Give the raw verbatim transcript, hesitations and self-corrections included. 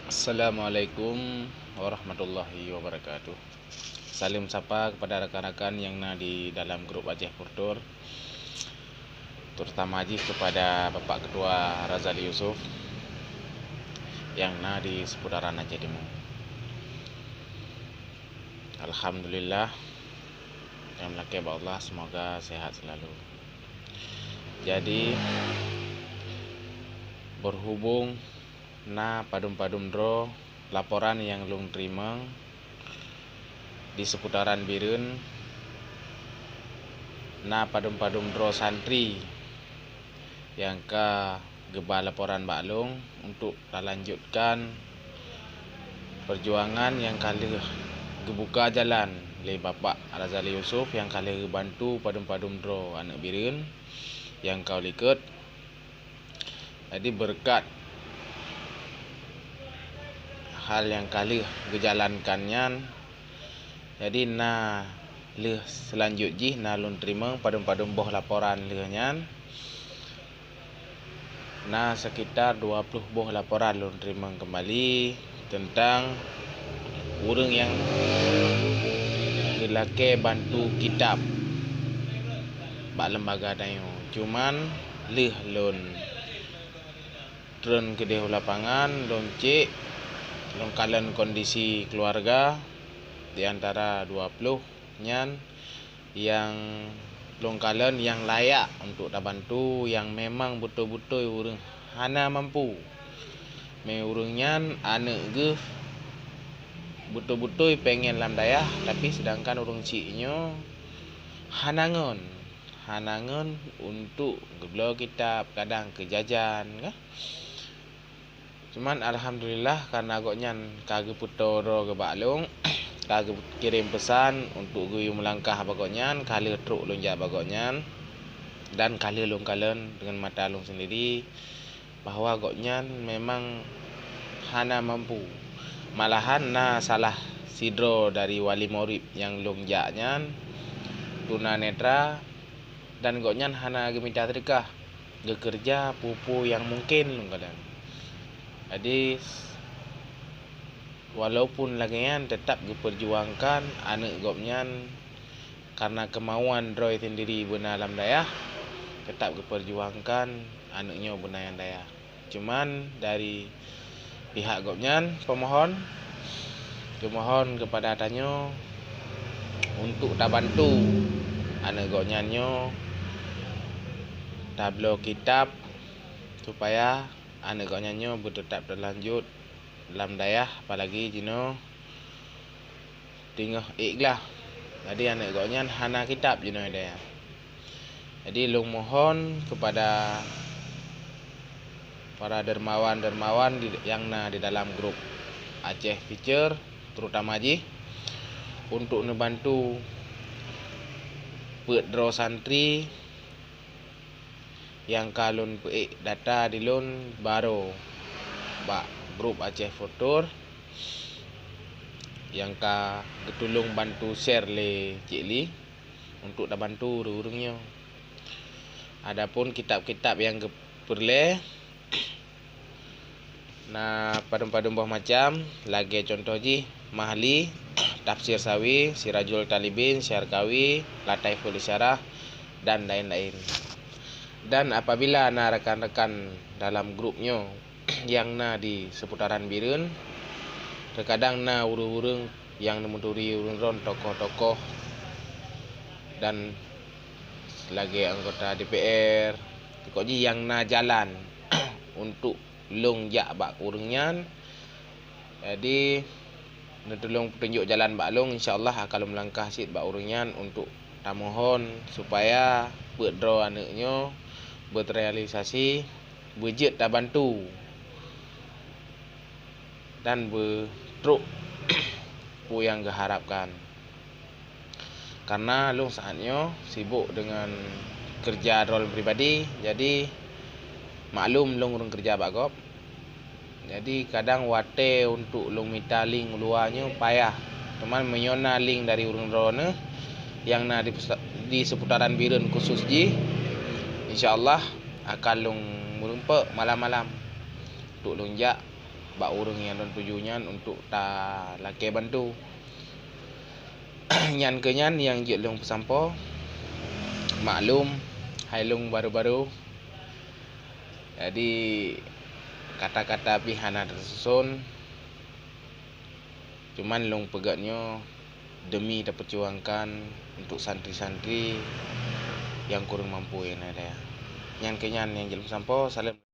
Assalamualaikum warahmatullahi wabarakatuh. Salam sapa kepada rakan-rakan yang na di dalam grup Aceh Furtur, terutama jih kepada Bapak Ketua Razali Yusuf yang na di seputaran Aceh Timur. Alhamdulillah, nyang meulakée bak Allah, semoga sehat selalu. Jadi, berhubung na padum-padum droe laporan nyang lôn teurimong di seputaran Bireuen, na padum-padum droe santri nyang ka geuba laporan bak lôn untuk talanjutkan perjuangan nyang ka lheueh geubuka jalan lé Bapak Razali Yusuf nyang ka lheueh geubantu padum-padum droe aneuëk Bireuen nyang ka likot. Jadi, beureukat hal nyang ka lheueh geujalankan nyan, jadi na lheueh seulanjut jih na lôn teurimong padum-padum boh laporan lheueh nyan. Na sekitar dua ploh boh laporan lôn teurimong keumbali teuntang ureuëng nyang geulakée bantu kitab bak lembaga tanyoe. Cuman lheueh lôn treun keudeh u lapangan, lôn cek, lôn kalon kondisi keuluwarga di antara dua ploh nyan nyang lôn kalon nyang layak untuk tabantu, nyang memang beutôi-beutôi ureuëng hana mampu. Mé ureuëng nyan aneuëk geuh beutôi-beutôi pengen lam dayah, tapi sedangkan ureuëng chik nyoe hana ngon, hana ngon untuk geubloe kitab, kadang keu jajan, ka. Cuman alhamdulillah, karena gobnyan ka geupeutoe droe bak lôn, ka geukirém peusan untuk geuyue meulangkah bak gobnyan, ka lheueh trok lôn jak bak gobnyan, dan ka lheueh lôn kalon deungon mata lôn sendiri bahwa gobnyan memang hana mampu. Malahan na salah sidroe dari wali murid nyang lôn jak nyan tunanetra, dan gobnyan hana geumita seudeukah, geukeureuja peue-peue nyang mungken lôn kalon. Jadi, walaupun lagée nyan, teutap geupeurjuangkan aneuëk gobnyan karena keumauan droe sendiri beuna lam dayah, teutap geupeurjuangkan aneuëk nyoe beuna nyang dayah. Cuman dari pihak gobnyan, pemohon, teumohon keupada tanyoe untuk tabantu aneuëk gobnyan nyoe tabloe kitab supaya aneuëk gobnyan nyoe beuteutap teulanjut lam dayah, apalagi jinoe teungoh ék glah. Jadi aneuëk gobnyan hana kitab jinoe dayah. Jadi lôn mohon keupada para dermawan-dermawan di, nyang na di dalam grup Aceh Future, terutama jih untuk neubantu peuet droe santri nyang ka lôn peuék data di lôn baroe bak grup Aceh Futur nyang ka geutulông bantu share lé Cik Li untuk tabantu ureuëng-ureuëng nyoe. Adapun kitab-kitab nyang geupeureulée na padum-padum boh macam, lagée cuntoh jih Mahli, Tafsir Sawi, Sirajul Talibin, Syarkawi, Lataiful Isyarah, dan laén-laén. Dan apabila na rakan-rakan dalam grup nyoe nyang na di seputaran Bireuen, terkadang na ureuëng-ureuëng nyang neumeuturi ureuëng droen tokoh-tokoh dan lagée anggota D P R, teukok jih nyang na jalan untuk lôn jak bak ureuëng nyan. Jadi, neutulông peutunjok jalan bak lôn, insya Allah akan lôn meulangkah cit bak ureuëng nyan untuk tamohon supaya peuet droe aneuëk nyoe beuterealisasi, beujeuet tabantu dan beutrok peue nyang geuharapkan. Karena lôn saát nyoe sibok deungon keureuja droe lôn pribadi, jadi maklum lôn ureuëng keureuja bak gob. Jadi kadang watée untuk lôn mita link u luwa nyoe payah. Teuma meunyoe na link dari ureuëng droeneuh nyang na di, di seputaran Bireuen khusus jih, insya Allah akan lôn meurumpok malam-malam untuk lôn jak bak ureuëng nyang lôn tuju nyan untuk talakée bantu. Nyan keuh nyan nyang jeuet lôn peusampoe. Maklum, hai lôn baru-baru. Jadi, kata-kata pih hana teususon. Cuman lôn peugah nyoe demi tapeujuangkan untuk santri-santri nyang kureueng mampu nyang na daya. Nyan keuh nyan nyang jeuet lôn peusampoe. Saleuem.